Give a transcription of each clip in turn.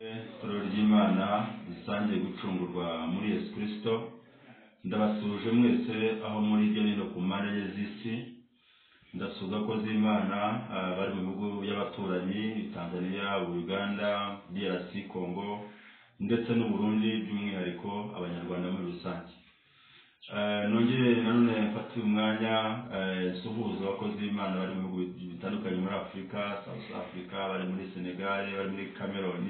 Itorero ry'Imana risangiye gucungurwa muri Yesu Kristo, ndabasuhuje mwese aho muri hirya no hino ku mpande enye z'isi. Ndasuhuza abakozi b'Imana bari mu bihugu by'abaturanyi: Tanzania, Uganda, DRC Congo ndetse n'u Burundi, by'umwihariko Abanyarwanda muri rusange. Nongere nanone mfate uyu mwanya nsuhuza abakozi b'Imana bari mu bihugu bitandukanye muri Afurika, South Africa, bari muri Senegal, bari muri Cameroon,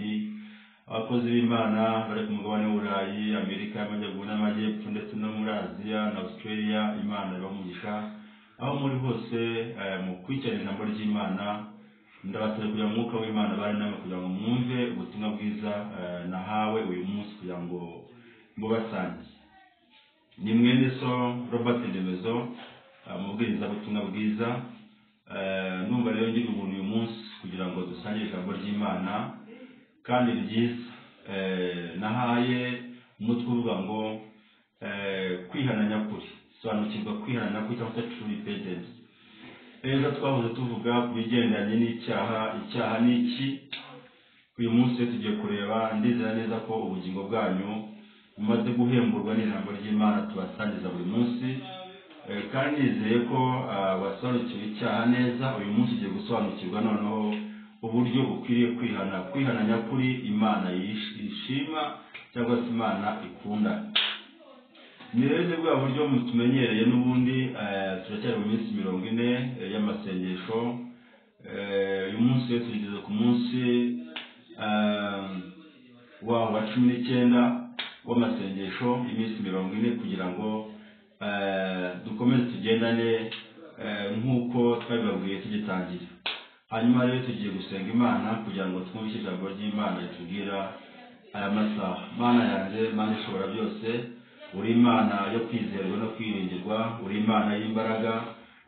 abakozi b'Imana bari ku mugabane w'Uburayi, Amerika y'Amajyaruguru n'Amajyepfo, ndetse no muri Aziya na Australia. Imana ibahe umugisha aho muri hose mukurikirana ijambo ry'Imana. Ndabasaba kugira ngo umwuka w'Imana bari namwe kugira ngo mwumve ubutumwa bwiza nahawe uyu munsi kugira ngo mubasangize. Ni mwene so Robert Ndemezo, umubwirizabutumwa bwiza. Numva rero ngira ubuntu uyu munsi kugira ngo dusangire ijambo ry'Imana kandi ryiza. Nahaye umutwe uvuga ngo kwihana nyakuri, sobanukirwa kwihana nyakuri cyangwa se true repentance. Ejo twahoze tuvuga ku bigendanye n'icyaha, icyaha ni iki? Uyu munsi rero tugiye kureba, ndizera neza ko ubugingo bwanyu bumaze guhemburwa n'ijambo ry'Imana tubasangiza buri munsi. Kandi nizeye ko wasobanukiwe icyaha neza. Uyu munsi ugiye gusobanukirwa noneho uburyo ukwiriye kwihana, kwihana nyakuri Imana ishima cyangwa se Imana ikunda. Ni rero ni bwa buryo mutumenyereye n'ubundi, turacyari mu minsi 40 y'amasengesho. Uyu munsi rero tugeze ku munsi waho wa 19 w'amasengesho y'iminsi 40, kugira ngo dukomeze tugendane nk'uko twabibabwiye tugitangira. Hanyuma rero tugiye gusenga Imana kugira ngo twumve icyo ijambo ry'Imana ritubwira aya masaha. Mana yanjye, Mana ishobora byose, uri Imana yo kwizerwa no kwiringirwa, uri Imana y'imbaraga,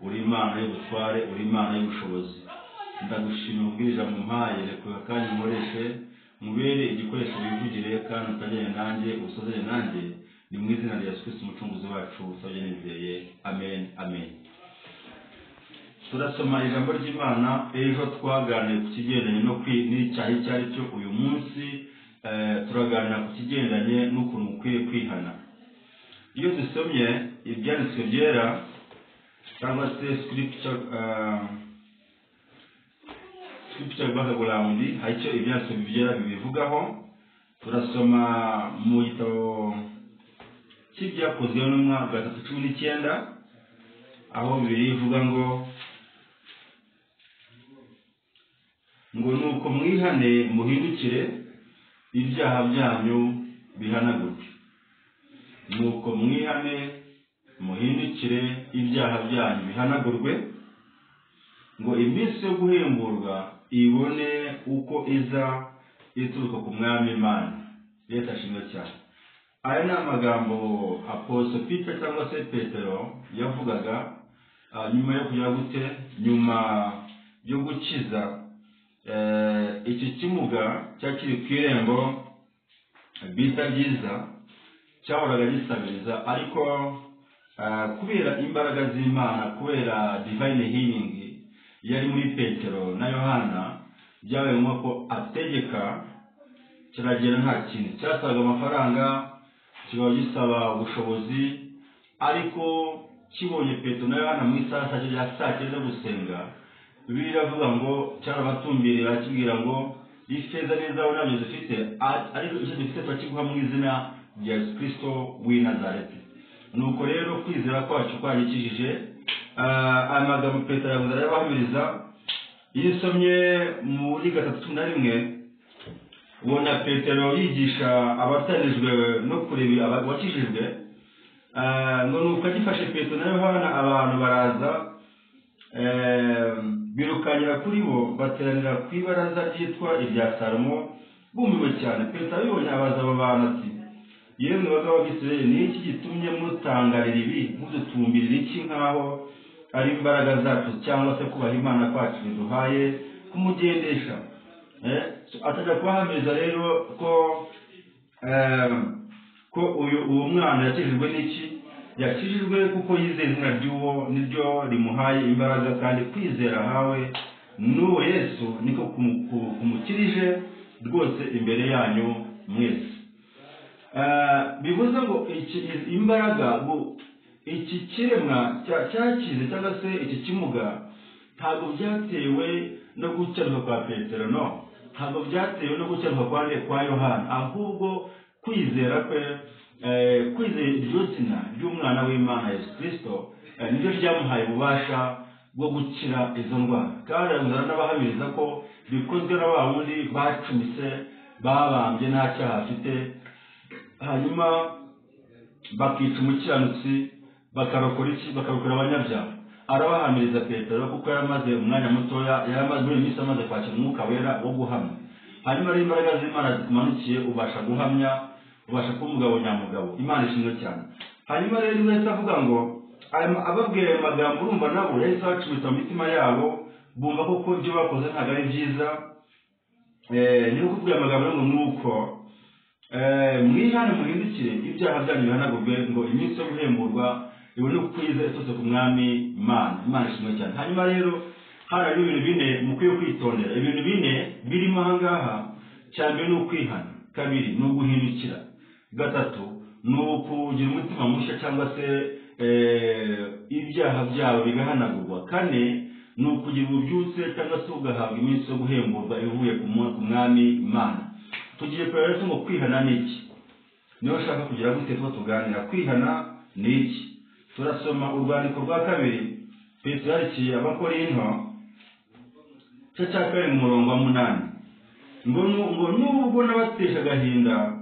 uri Imana y'ubutware, uri Imana y'ubushobozi. Ndagushima ubw'ijambo umpaye. Reka kandi nkoreshe, mubere igikoresho wivugire, kandi utagere nanjye, usozere nanjye. Ni mu izina rya Yesu Kristo umucunguzi wacu usabye nizeye, amen, amen. Turasoma ijambo ry'Imana. Ejo twaganiriye ku kigendanye no n'icyaha icyo ari cyo. Uyu munsi turaganira ku kigendanye n'ukuntu ukwiye kwihana. Iyo dusomye ibyanditswe byera cyangwa se scripture background, hari icyo ibyanditswe byera bibivugaho. Turasoma mu gitabo cy'Ibyakozwe n'Intumwa 3:19, aho Bibiliya ivuga ngo nuko mwihane muhindukire, ibyaha byanyu bihanagurwe. Nuko mwihane muhindukire, ibyaha byanyu bihanagurwe, ngo iminsi yo guhemburwa ibone uko iza ituruka ku Mwami Imana. Yesu ashimwe cyane. Aya ni amagambo Apostle Peter cyangwa se Petero yavugaga nyuma yo kugira gute, nyuma yo gukiza iki kimuga cyari kiri ku irembo bita Ryiza, cyahoraga gisabiriza, ariko kubera imbaraga z'Imana, kubera divine healing yari muri Petero na Yohana, byabaye ngombwa ko ategeka kiragera. Nta kintu cyasabaga amafaranga, kikaba gisaba ubushobozi, ariko kibonye Petero na Yohana mu isaha ya saa 9 gusenga, Bibiliya iravuga ngo cyarabatumbiriye, barakibwira ngo ifeza n'izahabu ntabyo dufite, ariko icyo dufite turakiguha mu izina rya Yesu Kristo w'i Nazareti. Nuko rero kwizera kwacu kwagikijije. Aya magambo Petero yavuze arayabahamiriza. Iyo usomye muri 3:11, ubona Petero yigisha abatanijwe no kureba abakijijwe, ngo nuko agifashe Petero na Yohana, abantu baraza birukankira kuri bo, bateranira ku ibaraza ryitwa irya Salomo, bumiwe cyane. Petero abibonye abaza abo bantu ati: "Yemwe bagabo b'Isirayeli, ni iki gitumye mutangarira ibi, mudutumbirira iki nk'aho ari imbaraga zacu cyangwa se kubaha Imana kwacu biduhaye kumugendesha?" Atajya kubahamiriza rero ko uyu uwo mwana yakijijwe n'iki? Yakijijwe kuko yizeye izina ry'uwo, niryo rimuhaye imbaraga, kandi kwizera ahawe n'uwo Yesu niko kumukirije. Rwose imbere yanyu mwese. Bivuze ngo iki imbaraga, iki kiremwa cyakize cyangwa se iki kimuga, ntabwo byatewe no gukenuka kwa Petero, no ntabwo byatewe no gukenuka kwa Yohana, ahubwo kwizera kwe, kwizera iryo zina ry'umwana w'Imana Yesu Kristo, niryo ryamuhaye ububasha bwo gukira izo ndwara. Kandi n'abahamiriza ko bikozwe na ba wundi bacumise, babambye nta cyaha afite, hanyuma bakica umukiranutsi, bakarokora iki? Bakarokora abanyabyaha. Arabahamiriza Petero, kuko yaramaze umwanya mutoya, yaramaze muri iyi minsi amaze kwakira Umwuka Wera wo guhamya. Hanyuma rero imbaraga z'Imana zikumanukiye, ubasha guhamya, ubasha kuba umugabo nyamugabo. Imana ishimwe cyane. Hanyuma rero yahise avuga ngo ababwiye ayo magambo, urumva nabo yahise abacumita mu mitima yabo, bumva koko ibyo bakoze ntabwo ari byiza. Niyo kuvuga amagambo ngo nuko mwihane, muhindukire, ibyaha byanyu bihanagurwe, ngo iminsi yo guhemburwa ibone kwiza iturutse ku Mwami Imana. Imana ishimwe cyane. Hanyuma rero hano hari ibintu bine mukwiye kwitondera. Ibintu bine birimo aha ngaha: cya mbere ni ukwihana, kabiri ni uguhindukira, gatatu ni ukugira umutima mushya cyangwa se ibyaha byabo bigahanagurwa, kane ni ukugira ububyutse cyangwa se ugahabwa iminsi yo guhemburwa ivuye ku Mwami Imana. Tugiye kureba rero ngo kwihana ni iki. Niba ushaka kugira gute tuba tuganira kwihana ni iki, turasoma urwandiko rwa kabiri Petero yandikiye Abakorinto, igice cya 2, mu murongo wa 8, ngo nubwo nabatesha agahinda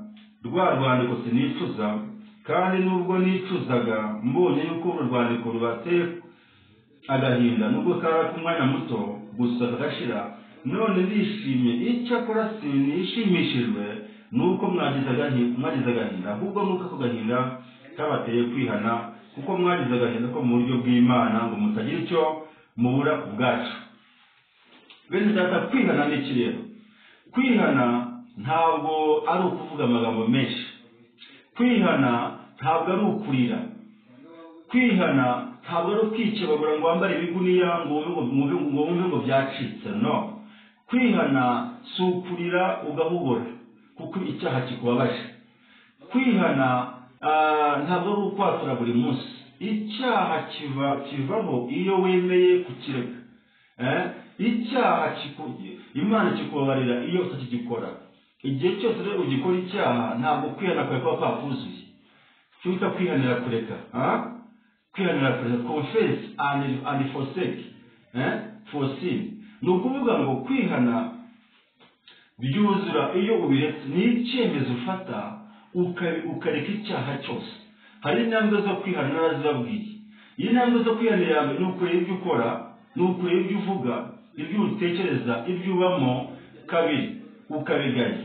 rwa rwandiko sinicuza, kandi nubwo nicuzaga mbonye yuko uru rwandiko rubateye agahinda, nubwo kari k'umwanya muto gusa kagashira, none ndishimye. Icyakora sinishimishijwe nuko mwagize agahinda, ahubwo nuko ako gahinda kabateye kwihana, kuko mwagize agahinda ko mu buryo bw'Imana, ngo mutagira icyo mubura ku bwacu. Bene data, kwihana ni iki rero? Kwihana ntabwo ari ukuvuga amagambo menshi, kwihana ntabwo ari ukurira, kwihana ntabwo ari ukwikebagura ngo wambare ibiguniya ngo wumve ngo byacitse. No, kwihana si ukurira ugahubura kuko icyaha kikubabaje. Kwihana ntabwo ari ukwatura buri munsi. Icyaha kivaho iyo wemeye kukireka. Icyaha Imana kikubabarira iyo utakigikora. Igihe cyose rero ugikora icyaha, ntabwo kwihana kwawe kuba kwakuzuye. Icyo bita kwihanira kureka, kwihanira kureka, confess and forsake for sin, ni ukuvuga ngo kwihana byuzura iyo ubiretse. Ni icyemezo ufata ukareka icyaha cyose. Hari intambwe zo kwihana narazibabwiye. Iyi ntambwe zo kwihanira ya mbere ni ukureba ibyo ukora, ni ukureba ibyo uvuga, ibyo utekereza, ibyo ubamo. Kabiri, ukabigaya.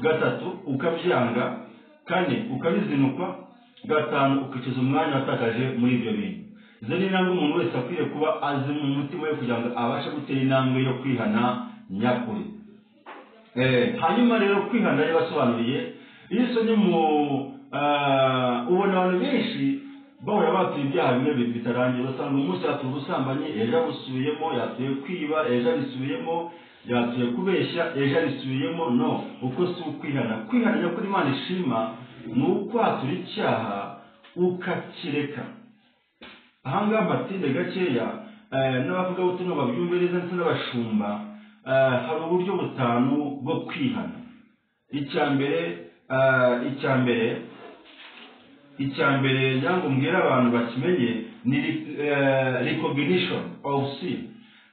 Gatatu, ukabyanga. Kane, ukabizinukwa. Gatanu, ukicuza umwanya watakaje muri ibyo bintu. Izo ni intambwe umuntu wese akwiye kuba azi mu mutima we kugira ngo abashe gutera intambwe yo kwihana nyakuri. Hanyuma rero kwihana yabasobanuriye. Iyo usomye mu ubona abantu benshi bahora batuye ibyaha bimwe bitarangiye. Usanga umunsi yatuye ubusambanyi, ejo abusubiyemo, yatuye kwiba, ejo abisubiyemo, yatuye kubeshya, ejo abisubiyemo. No, uko si ukwihana. Kwihana nyakuri Imana ishima ni ukwatura icyaha ukakireka. Aha ngaha mbatinde gakeya, n'abavugabutumwa babyumve neza ndetse n'abashumba. Hari uburyo butanu bwo kwihana. Icya mbere ngira ngo mbwire abantu bakimenye ni recognition of sin.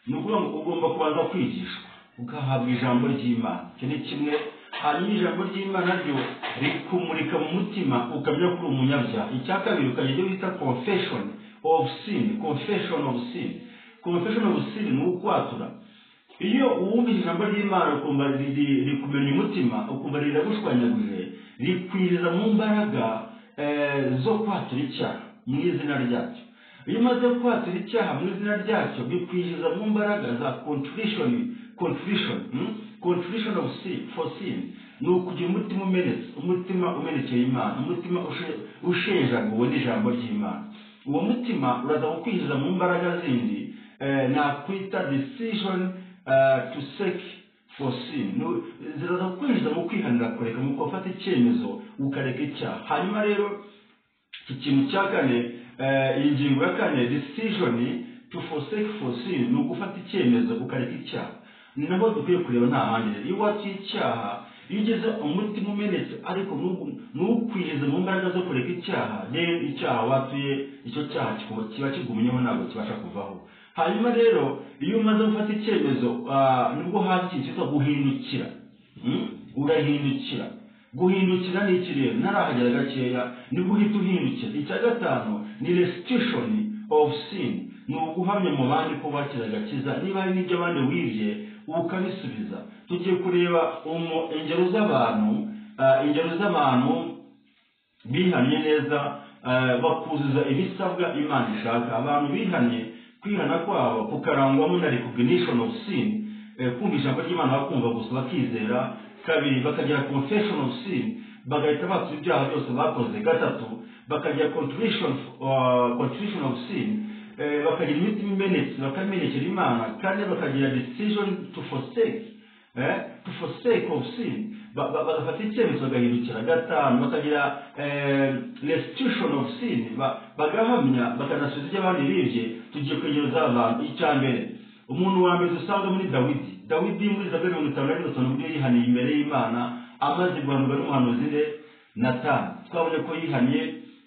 Ni ukuvuga ngo ugomba kubanza kwigishwa, ugahabwa ijambo ry'Imana. Icyo ni kimwe. Hanyuma ijambo ry'Imana ryo rikumurika mu mutima, ukamenya ko uri umunyabyaha. Icya kabiri, ukagira ibyo bita confession of sin. Confession of sin, confession of sin ni ukwatura. Iyo wumvise ijambo ry'Imana ukumva rikumenya umutima, ukumva riragushwanyaguje, rikwinjiza mu mbaraga zo kwatura icyaha mu izina ryacyo. Iyo umaze kwatura icyaha mu izina ryacyo, bikwinjiza mu mbaraga za contrition. Contrition of sin, for sin, ni ukugira umutima umenetse, umutima umenekeye Imana, umutima ushenjaguwe n'ijambo ry'Imana. Uwo mutima uraza kukwinjiza mu mbaraga zindi nakwita decision to seek for sin. Ziraza kwinjiza mu kwihanira kureka, mu gufata icyemezo ukareka icyaha. Hanyuma rero iki kintu cya kane, iyi ngingo ya kane, decision to forsake for sin, ni ugufata icyemezo ukareka icyaha. Ni naho dukwiye kureba, nta handi. Rero iyo watuye icyaha, iyo ugeze umutima umenetse ariko ntukwinjize mu mbaraga zo kureka icyaha, rero icyaha watuye, icyo cyaha kiba kigumyeho, ntabwo kibasha kuvaho. Hanyuma rero iyo umaze gufata icyemezo, nibwo haza ikintu cyitwa guhindukira. Urahindukira. Guhindukira ni iki rero? Ntarahagera gakeya, nibwo uhita uhindukira. Icya gatanu ni restitution of sin, ni uguhamya mu bandi ko wakira agakiza, niba hari n'ibyo abandi wibye ukabisubiza. Tugiye kureba ingero z'abantu, ingero z'abantu bihannye neza, bakuzuza ibisabwa Imana ishaka. Abantu bihannye, kwihana kwabo kukarangwamo na recognition of sin, kumva ijambo ry'Imana, bakumva gusa bakizera. Kabiri, bakagira confession of sin, bagahita batura ibyaha byose bakoze. Gatatu, bakagira contrition of sin, bakagira imitima imenetse, bakamenekera Imana. Kane, bakagira decision to forsake, to forsake of sin, bagafata icyemezo bagahindukira. Gatanu, bakagira restitution of sin, bagahamya bakanasubiza ibyo abandi bibye. Tugiye kwegereza abantu. Icya mbere, umuntu wa mbere dusanga muri Dawidi. Dawidi muri Zaburi 51 tubona uburyo yihaniye imbere y'Imana amaze guhanurwa n'umuhanuzi we Natani. Twabonye ko yihannye,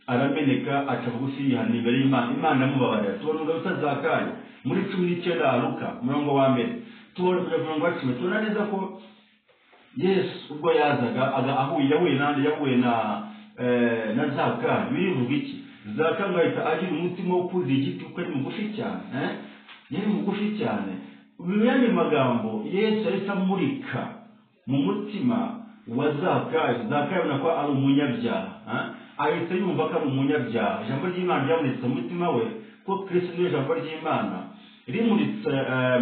arameneka, aca bugufi, yihaniye imbere y'Imana, Imana iramubabarira. Tubona umugabo witwa Zakayo muri 19 Luka, murongo wa mbere tubona kujya ku murongo wa 10. Tubona neza ko Yesu ubwo yazaga ahuye, yahuye nande? Yahuye na Zakayo. Birivuga iki? Zakayo ngo ahita agira umutima wo kurira igiti kuko ari mugufi cyane, eh? Yari mugufi cyane. Mu yandi magambo, Yesu yahise amurika mu mutima wa Zakayo. Zakayo abona ko ari umunyabyaha, eh? Ahita yumva ko ari umunyabyaha. Ijambo ry'Imana ryabonetse mu mutima we, ko Kristo niwe jambo ry'Imana rimuritse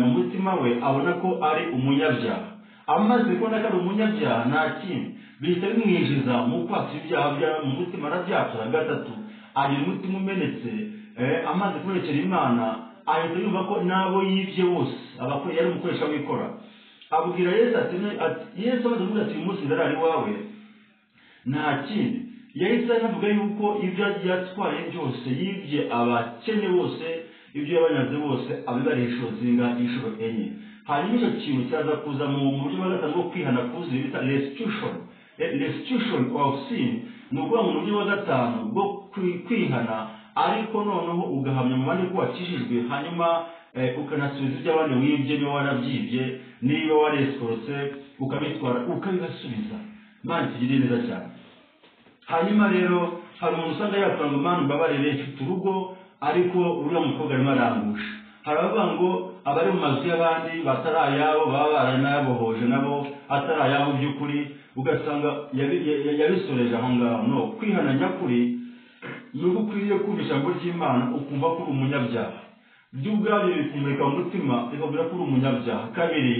mu mutima we, abona ko ari umunyabyaha. Amaze kubona ko ari umunyabyaha, nta kindi, bihita bimwinjiza mu kwatura ibyaha bya mu mutima, arabyatura. Gatatu, agira umutima umenetse, amaze kumenekera Imana, ahita yumva ko n'abo yibye bose, yari umukoresha w'ikora. Abwira Yesu ati, Yesu amaze kuvuga ati: "Uyu munsi ndarara iwawe", nta kindi, yahise anavuga yuko ibyo yatwaye byose, yibye abakene bose, ibyo yabanyaze bose, abibara inshuro zingahe? Inshuro enye. Hanyuma icyo kintu cyaza kuza mu buryo bwa gatanu bwo kwihana kuzuye bita restitution of sin. Ni ukuvuga ngo mu buryo bwa gatanu bwo kwihana, ariko noneho ugahamya mu bandi ko wakijijwe, hanyuma ukanasubiza ibyo abandi wibye, niba warabyibye, niba waresikorotse, ukabitwara ukabibasubiza. Imana itugirire neza cyane. Hanyuma rero hari umuntu usanga yavuga ngo: "Mana umbabarire, mfite urugo ariko uriya mukobwa arimo arangusha." Hari abavuga ngo abari mu mazu y'abandi batari ayabo, baba baranayabohoje nabo atari ayabo by'ukuri, ugasanga yabisoreje aho ngaho. No kwihana nyakuri ni uko ukwiriye kumva ijambo ry'Imana, ukumva ko uri umunyabyaha, byo ubwabyo bikumurika mu mutima, bikabwira ko uri umunyabyaha. Kabiri,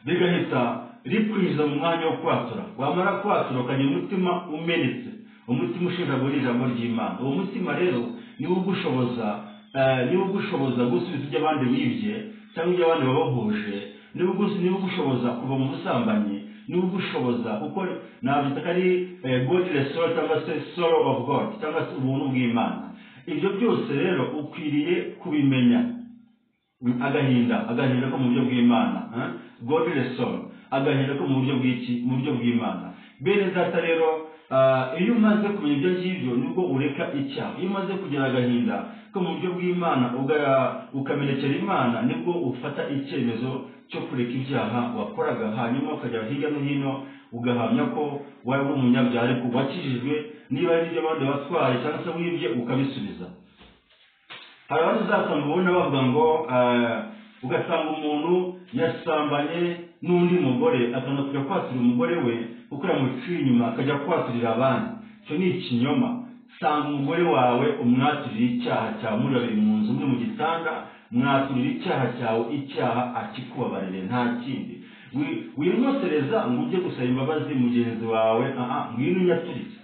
bigahita rikwinjiza mu mwanya wo kwatura. Wamara kwatura, ukagira umutima umenetse, umutima ushinjagura ijambo ry'Imana. Uwo mutima rero niwo ugushoboza gusubiza ibyo abandi wibye cyangwa ibyo abandi wabohoje, niwo ugushoboza kuva mu busambanyi, niwo ugushoboza, kuko nabyita ko ari godly sorrow cyangwa se sorrow of God cyangwa se ubuntu bw'Imana. Ibyo byose rero ukwiriye kubimenya. Agahinda ko mu buryo bw'Imana, eh? Godly sorrow, agahinda ko mu buryo bw'iki? Mu buryo bw'Imana. Bene data rero, iyo umaze kumenya ibyo ngibyo, nibwo ureka icyaha. Iyo umaze kugira agahinda ko mu buryo bw'Imana, ukamenekera Imana, nibwo ufata icyemezo cyo kureka ibyaha wakoraga, hanyuma ukajya hirya no hino ugahamya ko wari uri umunyabyaha ariko wakijijwe, niba ari ibyo abandi watwaye cyangwa se wibye ukabisubiza. Hari abandi uzasanga ubona bavuga ngo, ugasanga umuntu yasambanye n'undi mugore, akanga kujya kwaturira umugore we kuko yamuciye inyuma, akajya kwaturira abandi. Icyo ni ikinyoma. Sanga umugore wawe, umwaturire icyaha cyawe. Muri babiri mu nzu, muri mu gitanda, mwaturire icyaha cyawe, icyaha akikubabarire, nta kindi. Wimosereza ngo ujye gusaba imbabazi mugenzi wawe. Aha, ngwino unyaturire,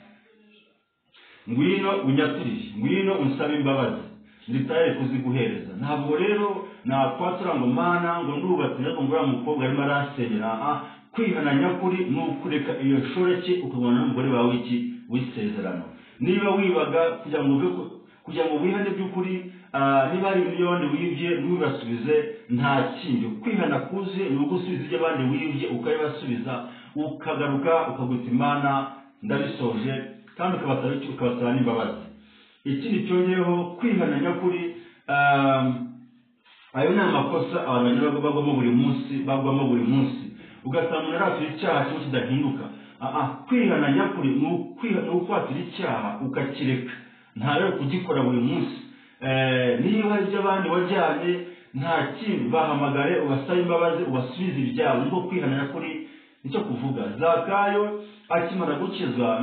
ngwino unyaturire, ngwino unsabe imbabazi, ndi tayari kuziguhereza. Ntabwo rero Nakwatura ngo Mana, ngo ndubatse, ariko ngo uriya mukobwa arimo arasenyera. Kwihana nyakuri ni ukureka iyo nshoreke, ukabona n'umugore wawe iki w'isezerano. Niba wibaga, kugira ngo wihane by'ukuri, niba hari ibintu by'abandi wibye, ntubibasubize. Nta kindi, kwihana kuzuye ni ugusubiza ibyo abandi wibye, ukabibasubiza, ukagaruka ukaguta Imana ndabisoje, kandi ukabasaba iki? Ukabasaba n'imbabazi. Ikindi cyongeyeho, kwihana nyakuri, ayo ni amakosa abantu bagenda bagwamo buri munsi, bagwamo buri munsi, ugasanga umuntu aratura icyaha kimwe kidahinduka. Kwihana nyakuri ni ukwatura icyaha ukakireka, nta rero kugikora buri munsi. Niba iby'abandi wajyanye, nta kindi, bahamagare, ubasabe imbabazi, ubasubize ibyabo. Nibwo kwihana nyakuri. Nicyo kuvuga, Zakayo akimara gukizwa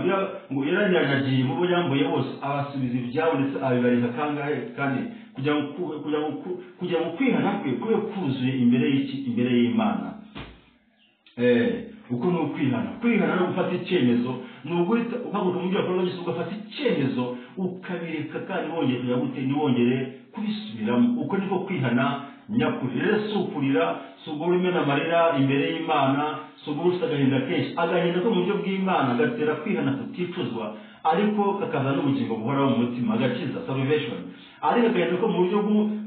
ngo yaranyanyagiye mu bo yambuye bose, abasubiza ibyabo, ndetse abibariza kangahe? Kane, kugira ngo kwihana kwe kube kuzuye imbere y'iki? Imbere y'Imana. Uko ni ukwihana. Kwihana no gufata icyemezo ni uguhita uhaguruka mu byo wakoraga byose, ugafata icyemezo ukabireka, kandi wongeye kujya gute? Ntiwongere kubisubiramo. Uko niko kwihana nyakuri. Rero si ukurira, si uguhora umena amarira imbere y'Imana, si uguhora ufite agahinda kenshi. Agahinda ko mu buryo bw'Imana gatera kwihana kuticuzwa, ariko kakaza n'ubugingo buhoraho mu mutima, agakiza, salvation. Ariko agahinda ko mu buryo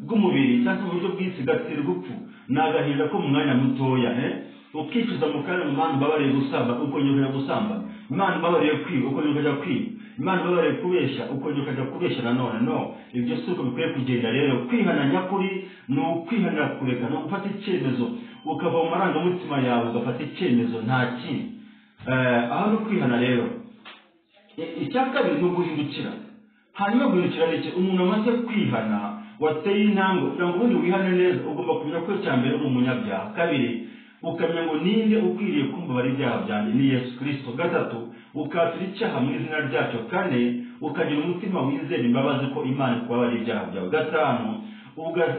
bw'umubiri cyangwa se mu buryo bw'isi gatera urupfu. Ni agahinda ko mu mwanya mutoya, ukicuza mu kanya: "Imana, mbabariye gusamba," ukongera ukajya gusambana. "Imana, mbabariye kwiba," ukongera ukajya kwiba. "Imana, mbabariye kubeshya," ukongera ukajya kubeshya nanone. No, ibyo si uko bikwiye kugenda. Rero kwihana nyakuri ni ukwihanira kureka, ni ugufata icyemezo, ukava mu marangamutima yawe, ugafata icyemezo, nta kindi. Aho ni ukwihana. Rero icya kabiri ni uguhindukira. Hanyuma guhindukira ni iki? Umuntu amaze kwihana, wateye intambwe, kugira ngo ubundi wihane neza, ugomba kumenya ko icya mbere uri umunyabyaha. Kabiri, ukamenya ngo ninde ukwiriye kumva ibyaha byanjye? Ni Yesu Kirisito. Gatatu, ukatura icyaha mu izina ryacyo. Kane, ukagira umutima wizera imbabazi, ko Imana ikubabarira ibyaha byawe. Gatanu,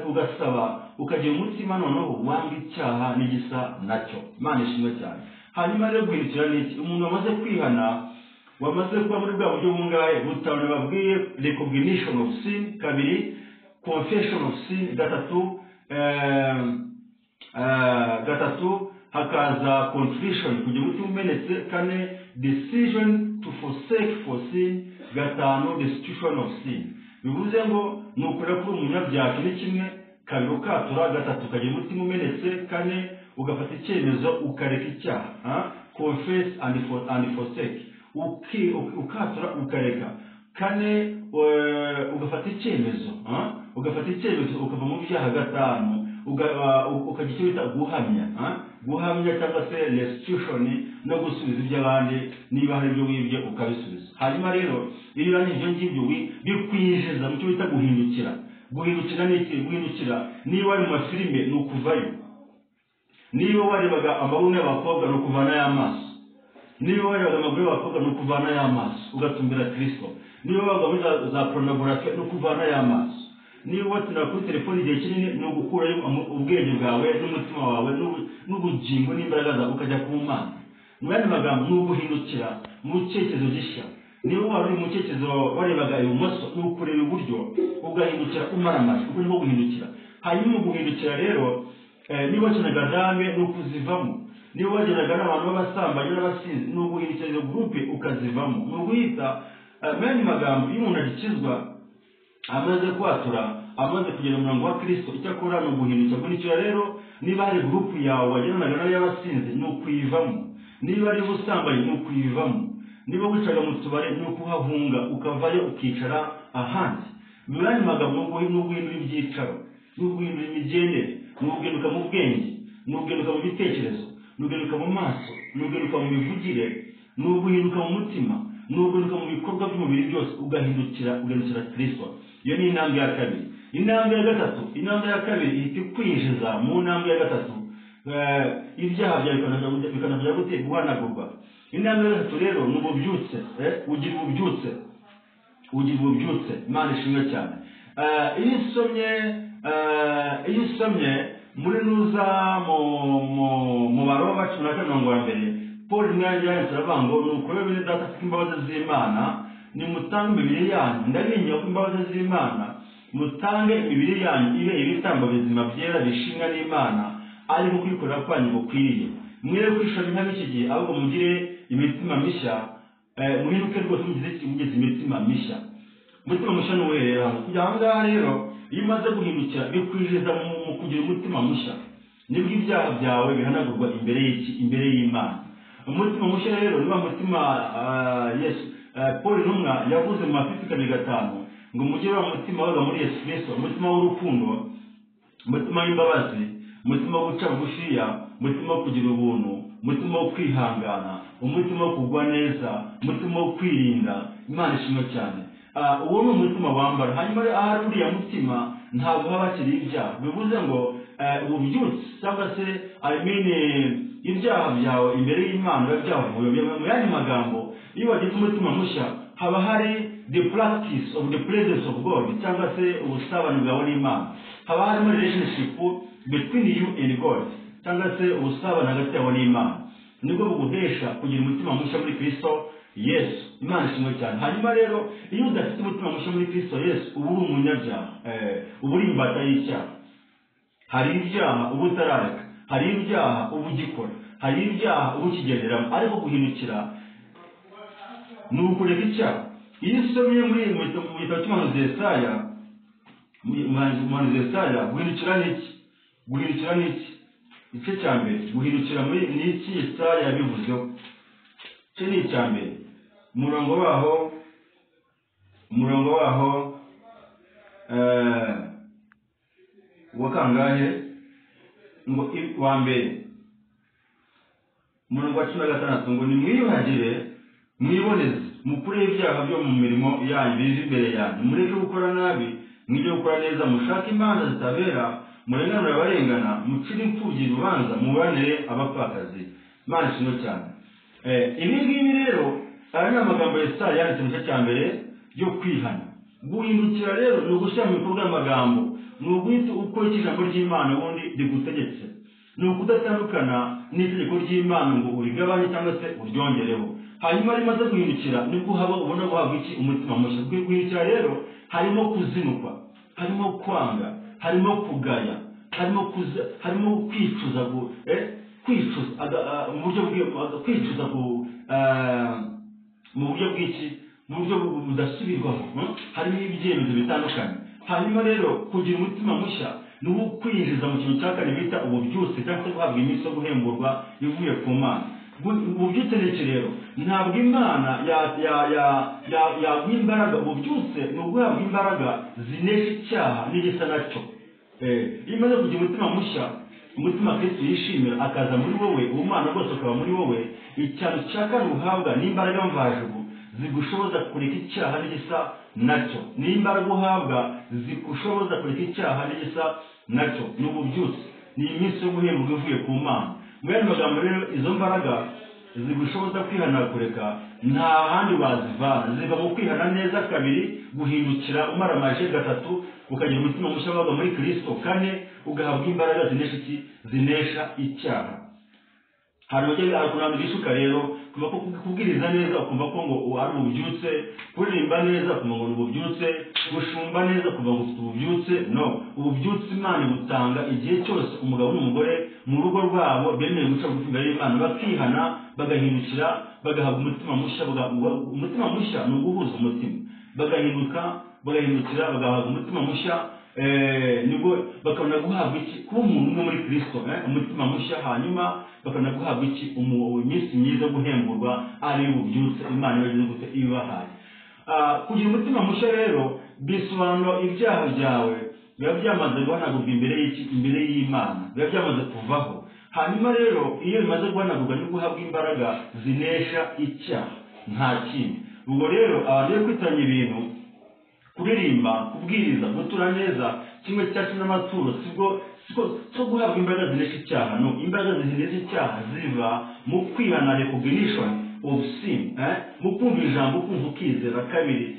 ugasaba, ukagira umutima noneho wanga icyaha n'igisa nacyo. Imana ishimwe cyane. Hanyuma rero guhindukira ni iki? Umuntu wamaze kwihana, wamaze kuba muri bwa buryo bungahe? Butanu babwiye: recognition of sin, kabiri confession of sin, gatatu hakaza contrition, kugira umutima umenetse, kane decision to forsake for sin, gatanu restitution of sin. Bivuze ngo ni ukureba kuri umunyabyaha ni kimwe, kabiri ukatura, gatatu ukagira umutima umenetse, kane ugafata icyemezo ukareka icyaha, confess and forsake. Ukatura ukareka, kane ugafata icyemezo, ugafata icyemezo ukava mu byaha, gatanu ukagira icyo bita guhamya, guhamya cyangwa se restitution, no gusubiza iby'abandi, niba hari ibyo wibye ukabisubiza. Hanyuma rero iyo urangije ibyo ngibyo, bikwinjiza mu cyo bita guhindukira. Guhindukira ni iki? Guhindukira, niba wari mu mafilime, ni ukuvayo. Niba warebaga amabuno y'abakobwa, ni ukuvanayo amaso. Niba warebaga amaguru y'abakobwa, ni ukuvanayo amaso, ugatumbira Kirisito. Niba wabaga muri za pornography, ni ukuvanayo amaso. Niba watinda kuri telefone igihe kinini, ni ugukurayo ubwenge bwawe n'umutima wawe n'ubugingo n'imbaraga zawe, ukajya ku Mana. Mu yandi magambo, ni uguhindukira mu cyerekezo gishya. Niba wari uri mu cyerekezo warebaga ibumoso, ni ukureba iburyo, ugahindukira umaramaje. Uko niko guhindukira. Hanyuma mu guhindukira rero, niba wakinaga dame, ni ukuzivamo. Niba wagendaga n'abantu b'abasambanyi n'abasinzi, ni uguhindukira izo groupe ukazivamo, ni uguhita. Mu yandi magambo, iyo umuntu agikizwa, amaze kwatura, amaze kugera mu murongo wa Kirisito, icyo akora ni uguhindukira. Guhindukira rero, niba hari groupe yawe wagendanaga nayo y'abasinzi, ni ukuyivamo. Niba ari ubusambanyi, ni ukuyivamo. Niba wicaga mu tubari, ni ukuhahunga, ukavayo, ukicara ahandi. Mu yandi magambo, ni uguhindura ibyicaro, ni uguhindura imigendere, ni uguhinduka mu bwenge, ni uguhinduka mu bitekerezo, ni uguhinduka mu maso, ni uguhinduka mu mivugire, ni uguhinduka mu mutima, ni uguhinduka mu bikorwa by'umubiri byose, ugahindukira, ugahindukira Kirisito. Iyo ni intambwe ya kabiri. Intambwe ya gatatu, intambwe ya kabiri ihita ikwinjiza mu ntambwe ya gatatu. Ibyaha byawe bikanajya gute? Guhanagurwa. Intambwe ya gatatu rero ni ububyutse. Ugira ububyutse, ugira ububyutse. Imana ishimwe cyane. Iyo usomye muri nuza mu Baroma 14, mirongo wa mbere, Paul mwanya yanditse aravuga ngo: "Nuko rero bene Data, kuko imbabazi z'Imana, nimutange imibiri yanyu, ndabinginga ko imbabazi z'Imana." Mutange imibiri yanyu ibe ibitambo bizima byera bishimwa n'Imana, ariko kwikorera kwanyu gukwiriye. Mwe kwishora nk'ab'iki gihe, ahubwo mugire imitima mishya, muhinduke rwose mugize imitima mishya. Umutima mushya ni uwuhe rero hano? Kujya aha ngaha rero, iyo umaze guhindukira bikwinjiza mu kugira umutima mushya, nibwo ibyaha byawe bihanagurwa imbere y'iki? Imbere y'Imana. Umutima mushya rero ni wa mutima Yesu, Paul intumwa yavuze mu Bafilipi 2:5 ngo mugire wa mutima wabaga muri Yesu Kristo, umutima w'urukundo, umutima w'imbabazi, umutima wo guca bugufiya, umutima wo kugira ubuntu, umutima wo kwihangana, umutima wo kugwa neza, umutima wo kwirinda. Imana ishimwe cyane. Uwo ni umutima wambara. Hanyuma ahari uriya mutima ntabwo haba hakiri ibyaha. Bivuze ngo ububyutse cyangwa se, I mean, ibyaha byawe imbere y'Imana biba byavuye. Mu yandi magambo, iyo wagize umutima mushya haba hari the practice of the presence of God, cyangwa se ubusabane bwawe n'Imana. Haba harimo relationship between you and God, cyangwa se ubusabane hagati yawe n'Imana, nibwo buguhesha kugira umutima mushya muri Kristo Yesu. Imana ishimwe cyane. Hanyuma rero iyo udafite umutima mushya muri Kristo Yesu, uba uri umunyabyaha, uba uri imbata y'icyaha. Hari ibyaha uba utarareka, hari ibyaha uba ugikora, hari ibyaha uba ukigenderamo. Ariko guhindukira ni ukureka icyaha. Iyo usomye muri mu gitabo cy'umuhanuzi Yesaya, umuhanuzi Yesaya, guhindukira ni iki? Guhindukira ni iki? Igice cya mbere, guhindukira muri ni iki? Yesaya yabivuzeho. Icyo ni icya mbere, umurongo waho wa kangahe? Ngo wa mbere, umurongo wa 16, ngo nimwiyuhagire mwiboneze, mukure ibyaha byo mu mirimo yanyu bive imbere yanyu, mureke gukora nabi, mwige gukora neza, mushake imanza zitabera, murenganure abarengana, mucire imfubyi urubanza, muburanire abapfakazi. Imana ishimwe cyane. Ibi ngibi rero, aya ni amagambo Yesaya yanditse mu gice cya mbere yo kwihana. Guhindukira rero ni ugushyira mu bikorwa amagambo, ni uguhita ukora icyo ijambo ry'Imana ubundi rigutegetse, ni ukudatandukana n'itegeko ry'Imana ngo urigabanye cyangwa se uryongereho. Hanyuma rimaze guhindukira nibwo uhaba ubona guhabwa iki? Umutima mushya. Guhindukira rero harimo kuzinukwa, harimo kwanga, harimo kugaya, harimo kwicuza, kwicuza mu buryo kwicuza mu buryo bw'iki? Mu buryo budasubirwaho. Harimo ibyemezo bitandukanye. Hanyuma rero kugira umutima mushya ni ukwinjiza mu kintu cya kane bita ububyutse, cyangwa se guhabwa iminsi yo guhemburwa ivuye ku Mana. Ububyutse ni iki rero? Ntabwo Imana yaguha imbaraga. Ububyutse ni uguhabwa imbaraga zinesha icyaha n'igisa nacyo. Iyo umaze kugira umutima mushya, umutima Kristo yishimira akaza muri wowe, ubumana bwose ukaba muri wowe, icyaro cya kane uhabwa ni imbaraga mvajuru zigushoboza kureka icyaha n'igisa nacyo. Ni imbaraga uhabwa zigushoboza kureka icyaha n'igisa nacyo. Ni ububyutse, ni iminsi yo guhemburwa ivuye ku Mana. Mu yandi magambo rero, izo mbaraga zigushoboza kwihana kureka nta handi wazivana, ziva mu kwihana neza kabiri, guhindukira umaramaje gatatu, ukagira umutima mushya wabaga muri Kristo kane, ugahabwa imbaraga zinesha iki? Zinesha icyaha. Hari uburyo abantu bishuka rero, kumva ko kubwiriza neza ukumva ko ngo ari ububyutse, kuririmba neza ukumva ngo ni ububyutse, gushumba neza ukumva ngo ufite ububyutse. No, ububyutse Imana ibutanga igihe cyose umugabo n'umugore mu rugo rwabo bemeye guca bugufi imbere y'Imana, bakihana, bagahindukira, bagahabwa umutima mushya. Umutima mushya ni uguhuza umutima, bagahinduka, bagahindukira, bagahabwa umutima mushya, nibwo bakabona guhabwa iki? Kuba umuntu umwe muri Kristo, umutima mushya. Hanyuma bakabona guhabwa iki? Iminsi myiza yo guhemburwa, ari ububyutse Imana iba gute? Ibahaye. Kugira umutima mushya rero bisobanura ibyaha byawe biba byamaze guhanagurwa imbere y'iki? Imbere y'Imana, biba byamaze kuvaho. Hanyuma rero iyo bimaze guhanagurwa nibwo uhabwa imbaraga zinesha icyaha, nta kindi. Ubwo rero abantu iyo kwitanya ibintu, kuririmba, kubwiriza, gutura neza, kimwe cya cumi n'amaturo, sibwo siko guhabwa imbaraga zinesha icyaha. No, imbaraga zinesha icyaha ziva mu kwihana, recognition of sin, mu kumva ijambo, kumva ukizera kabiri,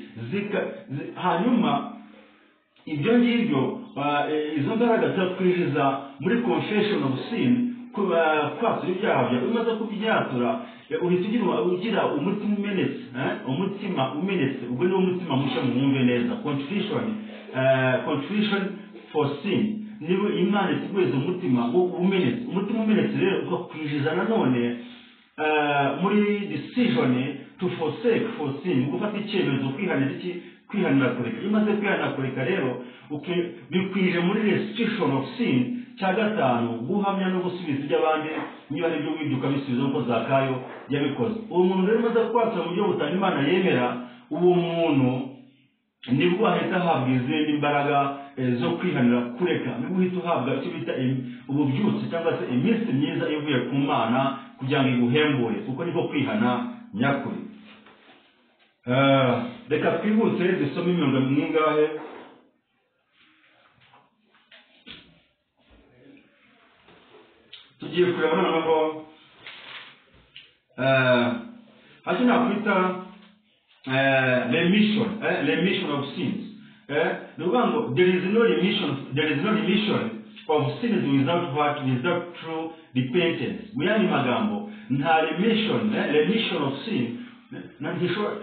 hanyuma ibyo ngibyo, izo mbaraga zikwinjiza muri confession of sin, kwatura ibyaha byawe. Umaze kubyatura, Uhita ugira umutima umenetse, umutima umenetse. Ubwo niwo mutima mushya, muwumve neza. Contrition for sin, niba Imana ituguheza umutima umenetse. Umutima umenetse rero ukakwinjiza nanone muri decision to forsake for sin, gufata icyemezo, kwihanira iki? Kwihanira kureka. Iyo umaze kwihanira kureka rero, bikwije muri restitution of sin. Cya gatanu, guhamya no gusubiza iby'abandi, niba ari ibyo wibye ukabisubiza nk'uko Zakayo yabikoze. Uwo muntu rero umaze kwatura mu buryo butanu Imana yemera, uwo muntu nibwo ahita ahabwa izindi mbaraga zo kwihanira kureka, nibwo uhita uhabwa icyo bita ububyutse cyangwa se iminsi myiza ivuye ku Mana kugira ngo iguhembure. Kuko niko kwihana nyakuri. Reka twihute dusome imirongo mwingahe. Tugiye kureba noneho hacyo nakwita remission of sins. Ni ukuvuga ngo there is no remission of sins without what? Without true repentance. Mu yandi magambo, nta remission of sin,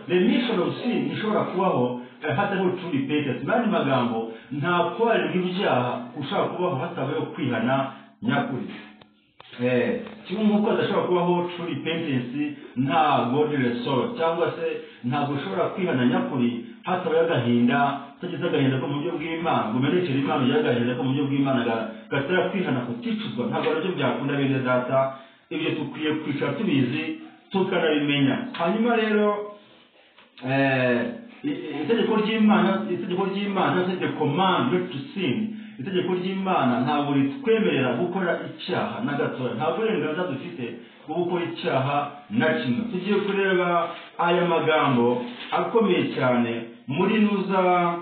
remission of sin ntishobora kubaho hatariho true repentance. Mu yandi magambo, nta kubabarirwa ibyaha ushobora kubaho hatabayeho kwihana nyakuri. Kimwe nk'uko hadashobora kubaho true repentance nta godly sorrow, cyangwa se ntabwo ushobora kwihana nyakuri hatabaye agahinda, utagize agahinda ko mu buryo bw'Imana, ngo umenekere Imana ugire agahinda ko mu buryo bw'Imana gatera kwihana kuticuzwa, ntabwo nabyo byakunda, bene data. Ibyo dukwiye kwicara tubizi, tukanabimenya. Hanyuma rero itegeko ry'Imana, the command not to sin, itegeko ry'Imana ntabwo ritwemerera gukora icyaha na gatoya. Nta burenganzira dufite bwo gukora icyaha na kimwe. Tugiye kureba aya magambo akomeye cyane muri nuza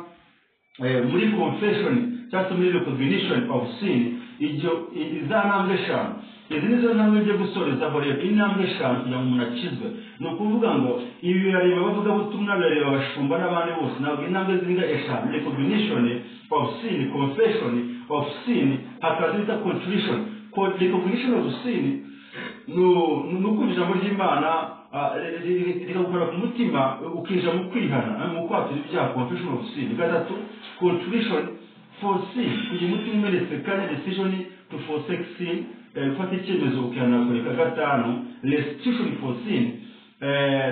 muri confession cyangwa se muri recognition of sin. Ibyo za ntambwe eshanu, izi nizo ntambwe ngiye gusorezaho rero. Intambwe eshanu kugira ngo umuntu akizwe, ni ukuvuga ngo ibi birareba abavugabutumwa, birareba abashumba n'abandi bose. Ntabwo intambwe zirenga eshanu: recognition of sin, confession of sin, hakaza bita contrition. Recognition of sin ni ukumva ijambo ry'Imana rikagukora ku mutima, ukinjira mu kwihana, mu kwatura ibyaha, confession of sin. Gatatu, contrition for sin, kugira umutima umenetse. Kane, decision to forsake sin, gufata icyemezo ukihana kureka. Gatanu, restitution for sin,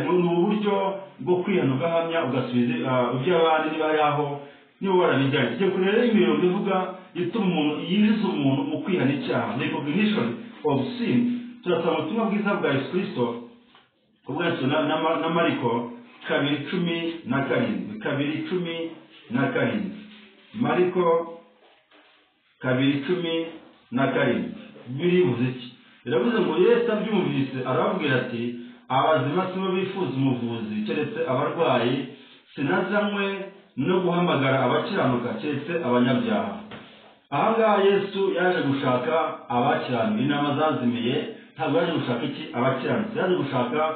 ni uburyo bwo kwihana ugahamya, ugasubiza iby'abandi niba hari aho niba warabijyanye. Tugiye kureba rero imirongo ivuga ituma umuntu, yinjiza umuntu mu kwihana icyaha, recognition of sin. Turasaba ubutumwa bwiza bwa Yesu Kristo ubwacu na Mariko 2:17, 2:17, Mariko 2:17. Biribuze iki? Biravuze ngo Yesu abyumvise arababwira ati: "Abazima sibo bifuza umuvuzi, keretse abarwayi. Sinazanywe no guhamagara abakiranuka, keretse abanyabyaha." Ahangaha Yesu yaje gushaka abakiranuka, intama zazimiye. Ntabwo yaje gushaka iki? Abakiranutsi. Yaje gushaka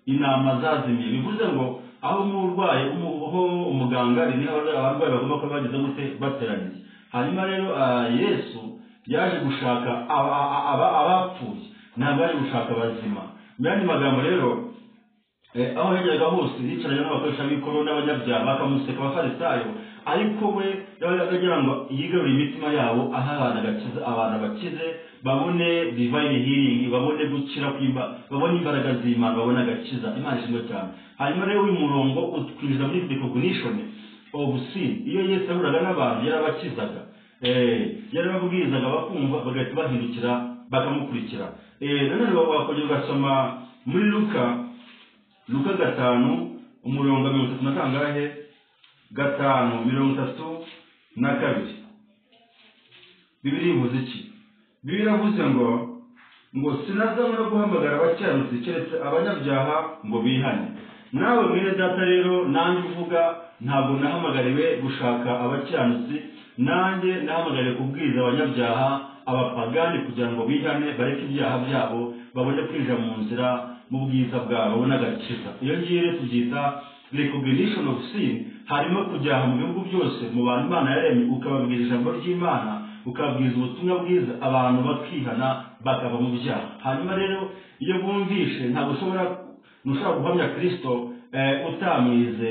intama zazimiye. Bivuze ngo aho umurwayi, aho umuganga ari, niho abarwayi bagomba kuba bageze gute? Bateraniye. Hanyuma rero Yesu yaje gushaka abapfuye, ntabwo yaje gushaka abazima. Mu yandi magambo rero, aho yageraga hose yicaranye n'abakoresha b'ikoro n'abanyabyaha, bakamuseka abafarisayo, ariko we yabaga agira ngo yigarure imitima yabo, aha abantu agakiza, abantu bakize, babone divine healing, babone gukira kwimba, babone imbaraga z'Imana, babone agakiza. Imana ishimwe cyane. Hanyuma rero uyu murongo utwinjiza muri recognition of sin. Iyo Yesu yahuraga n'abantu yarabakizaga, yarababwirizaga bakumva, bagahita bahindukira bakamukurikira. Nanone wakongera ugasoma muri Luka 5, umurongo 30 na kangahe? 5:32. Bibiliya ivuze iki? Bibiliya iravuze ngo "Sinazanywe no guhamagara abakiranutsi, keretse abanyabyaha ngo bihane." Nawe mwene data rero, nanjye uvuga, ntabwo nahamagariwe gushaka abakiranutsi. Nanjye nahamagariwe kubwiriza abanyabyaha, abapagani, kugira ngo bihane, bareke ibyaha byabo, babone kwinjira mu nzira, mu bwiza bwabo, babone agakiza. Iyo ngiyo rero tubyita recognition of sin. Harimo kujya mu bihugu byose, mu bantu Imana yaremye, ukababwira ijambo ry'Imana, ukababwiriza ubutumwa bwiza, abantu bakihana. Bakava mu byaha. Hanyuma rero iyo bumvishe, ntabwo ntushobora guhamya Kirisito utamwize,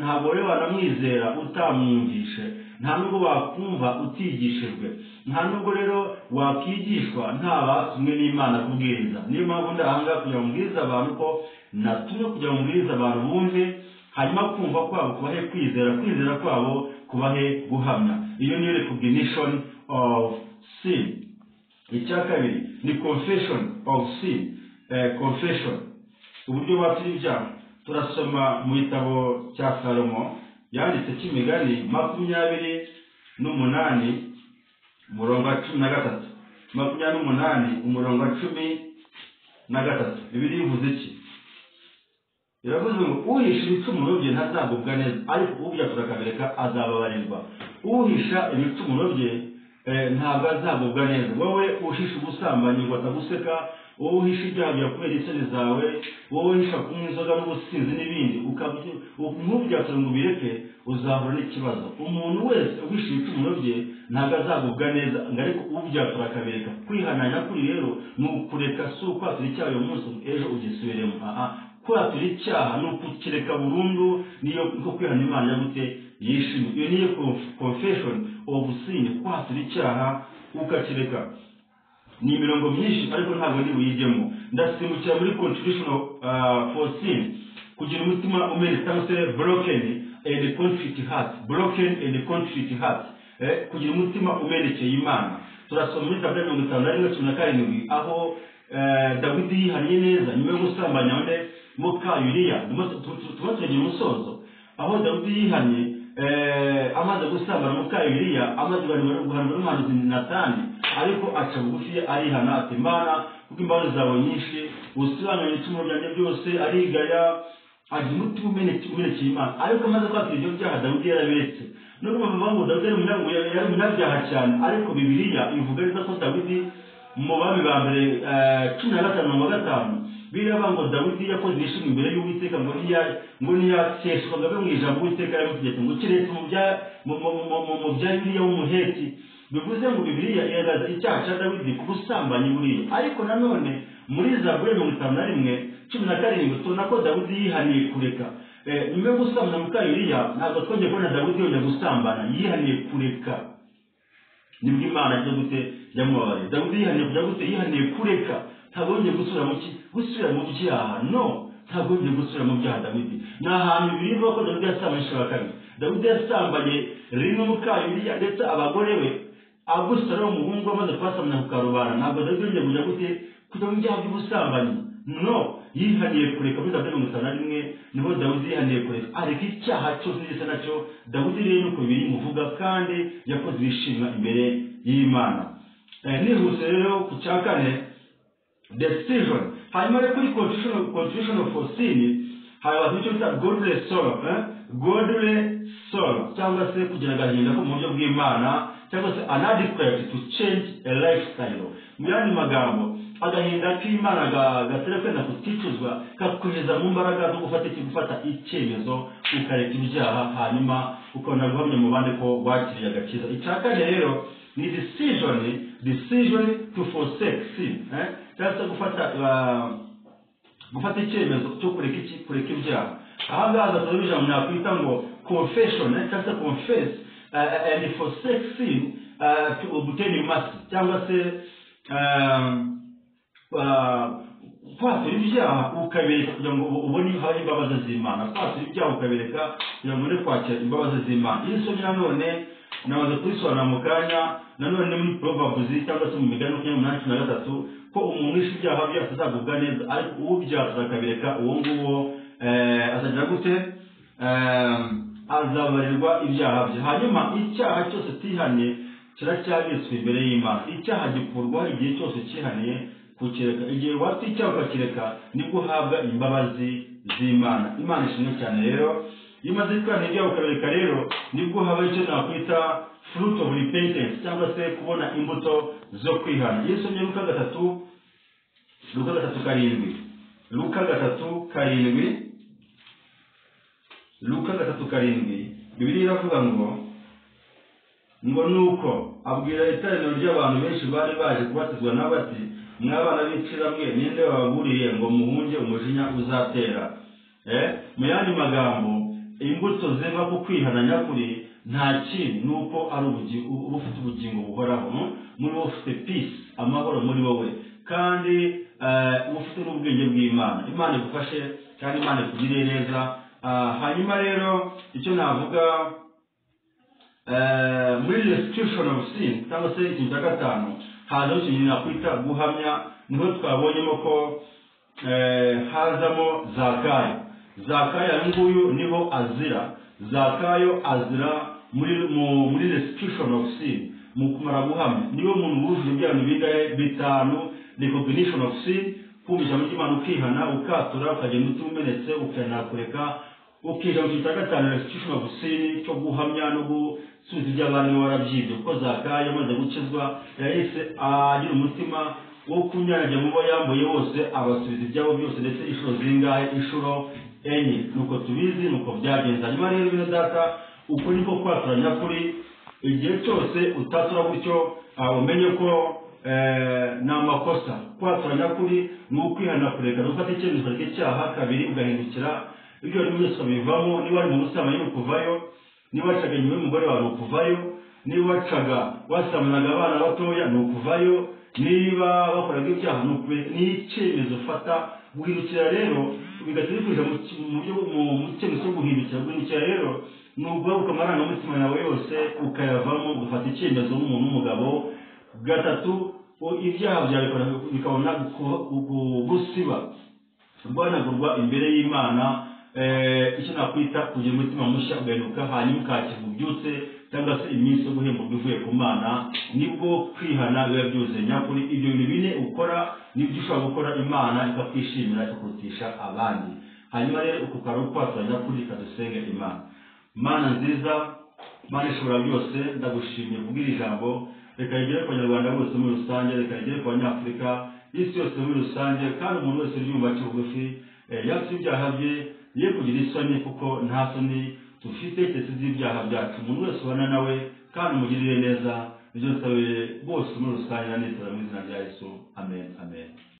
ntabwo rero wanamwizera utamwumvishe, nta nubwo wakumva utigishijwe, nta nubwo rero wakigishwa nta batumwe n'Imana kubwiriza. Niyo mpamvu ndi ahangaha kugira ngo mbwirize abantu, ko natumwe kugira ngo mbwirize abantu bumve, hanyuma kumva kwabo kubahe kwizera, kwizera kwabo kubahe guhamya. Iyo niyo recognition of sin. Icya kabiri ni confession of sin. Confession, uburyo batura ibyaha. Turasoma mu gitabo cya Salomo yanditse cy'Imigani, 28, umurongo wa 13. 28, umurongo wa 13, Bibiliya ivuze iki? Iravuze ngo: "Uhisha ibicumuro bye ntazagubwa neza, ariko ubyatura akabireka azababarirwa." Uhisha ibicumuro bye ntabwo azagubwa neza. Wowe uhisha ubusambanyi ngo ataguseka, wowe uhisha ibyaha byawe kubera isoni zawe, wowe uhisha kunywa inzoga n'ubusinzi n'ibindi, ntubyature ngo ubireke, uzahura n'ikibazo. Umuntu wese uhisha ibicumuro bye ntabwo azagubwa neza, ngo ariko ubyatura akabireka. Kwihana nyakuri rero ni ukureka, si ukwatura icyaha uyu munsi ejo ugisubiremo. Aha kwatura icyaha ni ukukireka burundu, niyo nko kwihana Imana gute yishimye. Iyo niyo confession of sin, kwatura icyaha ukakireka. Ni imirongo myinshi, ariko ntabwo ndi buyijyemo. Ndasimbukira muri contrition for sin, kugira umutima umenetse cyangwa se broken and contrite heart, broken and contrite heart, kugira umutima umenekeye Imana. Turasoma muri Zaburi 51:17, aho Dawidi yihannye neza nyuma yo gusambanya undi muka Yuriya. Tuba turagira umusozo aho Dawidi yihannye amaze gusambana muka Yuriya, amaze guhanurwa n'umuhanuzi Natani, ariko aca bugufi arihana, ati: "Imana, kuko imbabazi zawe nyinshi, usibanganye ibicumuro byanjye byose." Arigaya, agira umutima umenekeye Imana. Ariko amaze kwakira ibyo byaha, Dawidi yarabiretse. Nubwo bavuga ngo Dawidi yari umunyabyaha cyane, ariko Bibiliya ivuga neza ko Dawidi, mu Bami ba Mbere 15:5, biravuga ngo Dawidi yakoze ibishimwa imbere y'Uwiteka, ngo ntiyateshwa ngo ave mu ijambo Uwiteka yamutegetse, ngo keretse mu bya Yuriya w'Umuheti. Bivuze ngo Bibiliya igaragaza icyaha cya Dawidi ku busambanyi buriya. Ariko nanone muri Zaburi 51:17 tubona ko Dawidi yihaniye kureka. Nyuma yo gusambana muka Yuriya, ntabwo twongeye kubona Dawidi yongera gusambana. Yihaniye kureka, nibwo Imana ajya gute? Yamubabariye. Dawidi yihaniye kujya gute? Yihaniye kureka. Ntabwo yongeye gusubira mu ki? Gusubira mu byaha. No, ntabwo yongeye gusubira mu byaha Dawidi. Ni ahantu birivuga ko Dawidi yasambanye inshuro ya kabiri. Dawidi yasambanye rimwe muka Yuriya, ndetse abagore be Abusalomu umuhungu amaze kubasamanya ku karubanda. Ntabwo Dawidi yongeye kujya gute? Kujya mu byaha by'ubusambanyi. No, yihaniye kureka. Muri Zaburi 51 niho Dawidi yihaniye kureka, areka icyaha cyose gisa nacyo. Dawidi rero nuko biri muvuga, kandi yakoze ibishimwa imbere y'Imana. Nihuse rero ku cya kane, decision. Hanyuma rero kuri contrition of sin hari abantu icyo bita godly sorrow, godly sorrow, cyangwa se kugira agahinda ko mu buryo bw'Imana, cyangwa se an adequate to change a lifestyle. Mu yandi magambo, agahinda k'Imana gatera kwenda kuticuzwa, kakohereza mu mbaraga zo gufata iki? Gufata icyemezo ukareka ibyaha, hanyuma ukabona guhamya mu bandi ko wakiriye agakiza. Icya kane rero ni decision to forsake sin, cyangwa se gufata icyemezo cyo kureka iki? Kureka ibyaha. Aha ngaha turabona ijambo nakwita ngo confession, cyangwa se confess and forsake sin to obtain mercy, cyangwa se kwatura ibyaha ukabereka kugira ngo ubone habaho imbabazi z'Imana. Kwatura ibyaha ukabereka kugira ngo ubone kwakira imbabazi z'Imana. Iyo usomye nanone, namaze kubisobanura mu kanya, nanone muri Proverbs cyangwa se mu Migani 28:13, ko umuntu wishe ibyaha bye atazagubwa neza, ariko ubyatura akabireka, uwo nguwo azagira gute? Azabarirwa ibyaha bye. Hanyuma icyaha cyose utihannye kiracyabitswe imbere y'Imana. Icyaha gikurwaho igihe cyose cyihaniye kukireka. Igihe watuye icyaha ukakireka, nibwo uhabwa imbabazi z'Imana. Imana ishimwe cyane. Rero iyo umaze kwihana ibyaha ukabireka rero, nibwo haba icyo nakwita fruit of repentance, cyangwa se kubona imbuto zo kwihana. Iyo usomye Luka 3, Luka 3:7, Luka 3:7, Luka 3:7, Bibiliya iravuga ngo: "Nuko abwira iteraniro ry'abantu benshi bari baje kubatizwa nawe ati Mwabana b'inshira mwe, ninde wababuriye ngo muhunge umujinya uzatera? Mu yandi magambo, imbuto ziva ku kwihana nyakuri nta kindi, nuko ari uba ufite ubugingo buhoraho muri wowe, ufite peace, amahoro muri wowe, kandi uba ufite n'ubwenge bw'Imana. Imana igufashe kandi Imana ikugirire neza. Hanyuma rero icyo navuga muri restitution of sin, cyangwa se ikintu cya gatanu, hazaho ikintu nakwita guhamya. Niho twabonyemo ko hazamo Zakayo. Zakayo uyu nguyu niho azira. Zakayo azira muri restitution of sin, mu kumara guhamya. Niwe muntu wujuje bya bintu bingahe? Bitanu. Recognition of sin, kumva ijambo ry'Imana, ukihana, ukatura, ukagenda utumenetse, ukanakureka, ukija mu kintu cya gatanu, restitution of sin, cyo guhamya no gusubiza iby'abandi warabyibye. Kuko Zakayo amaze gukizwa yahise agira umutima wo kunyanyagira mu bo yambuye bose, abasubiza ibyabo byose, ndetse inshuro zingahe? Inshuro enye. Nuko tubizi, nuko byagenze. Hanyuma rero, bene data, uko niko kwatura nyakuri. Igihe cyose utatura gutyo, umenye ko ni amakosa. Kwatura nyakuri ni ukwihana, kureka, ni ufata icyemezo ukareka icyaha. Kabiri, ugahindukira, ibyo warimo byose ukabivamo. Niba wari mu busambanyi, ni ukuvayo. Niba wacaga inyuma y'umugore wawe, ni ukuvayo. Niba wacaga wasambanaga abana batoya, ni ukuvayo. Niba bakoraga ibyaha, ni icyemezo ufata. Guhindukira rero bigahita bikuja mu cyemezo cyo guhindukira. Guhindukira rero ni uguhaguruka, amarangamutima yawe yose ukayavamo, ugafata icyemezo nk'umuntu w'umugabo. Gatatu, ibyaha byawe bikabona gusiba, guhanagurwa imbere y'Imana. Icyo nakwita kugira umutima mushya, ugahinduka, hanyuma ukakira ububyutse cyangwa se iminsi yo guhemburwa ivuye ku Mana. Nibwo kwihana biba byuzuye nyakuri. Ibyo bintu bine ukora nibyo ushobora gukora, Imana ikakwishimira, ikakurutisha abandi. Hanyuma rero uku kari ukwatura nyakuri. Kadusenge Imana. Mana nziza, Mana ishobora byose, ndagushimiye kubwira ijambo. Reka rigere ku Banyarwanda bose muri rusange, reka rigere ku Banyafurika, isi yose muri rusange, kandi umuntu wese uryumva aca bugufi, yatse ibyaha bye, ye kugira isoni, kuko nta soni dufite keretse z'ibyaha byacu. Umuntu wese ubana nawe kandi umugirire neza. Ibyo nsabe bose muri rusange, nanisaba mu izina rya Yesu. Amen, amen.